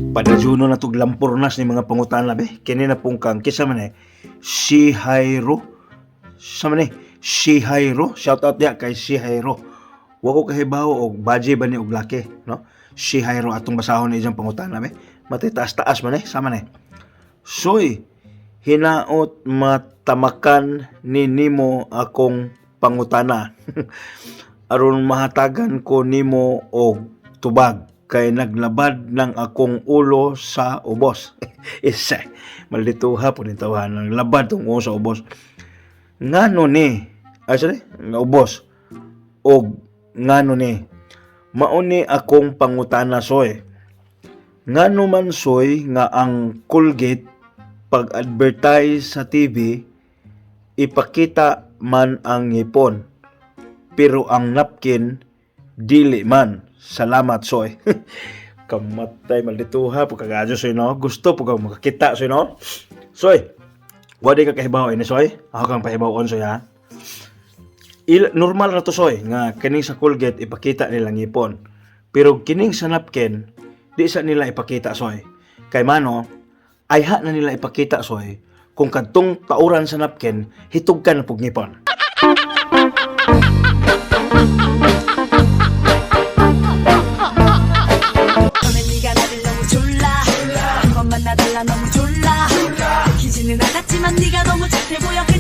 Padajuno na tug lampurnas ni mga pangutana be. Kini na pong kang kisa man eh. Si Jairo. Sa man eh. Si Jairo. Shout out diya kay si Jairo. Wa ko kahibaw og baje ba ni og laki, no? Si Jairo, atong basahon ni iyang pangutana be. Matay taas-taas man eh, sama man eh. Soy, hinaot matamakan ni nimo akong pangutana aron mahatagan ko nimo og tubag kay naglabad ng akong ulo sa ubos. Isa, maldituha po ni tawahan. Naglabad tong ulo sa ubos. Ngano ni? Ay, sorry, nga ubos. Og ngano ni? Mauni akong pangutana, soy. Ngano man, soy, nga ang Colgate pag-advertise sa TV ipakita man ang ngipon pero ang napkin dili man? Salamat, soy. Kamatay, maldituha po kagadyo, soy, no? Gusto po kang makakita, soy, no? Soy, wadi ka kahibaw ini, soy. Ako kang pahibawon, soy, ha. Normal ra to, soy, nga kining sa Colgate ipakita nila ngipon. Pero kining sa napkin di sa nila ipakita, soy. Kay mano ayha na nila ipakita, soy, kung kadtong tauran sa napkin hitog ka na pug ngipon. 처음엔 네가 나를 너무 졸라 한 번만 놔달라 너무 졸라 들키지는 않았지만 네가 너무 착해 보여.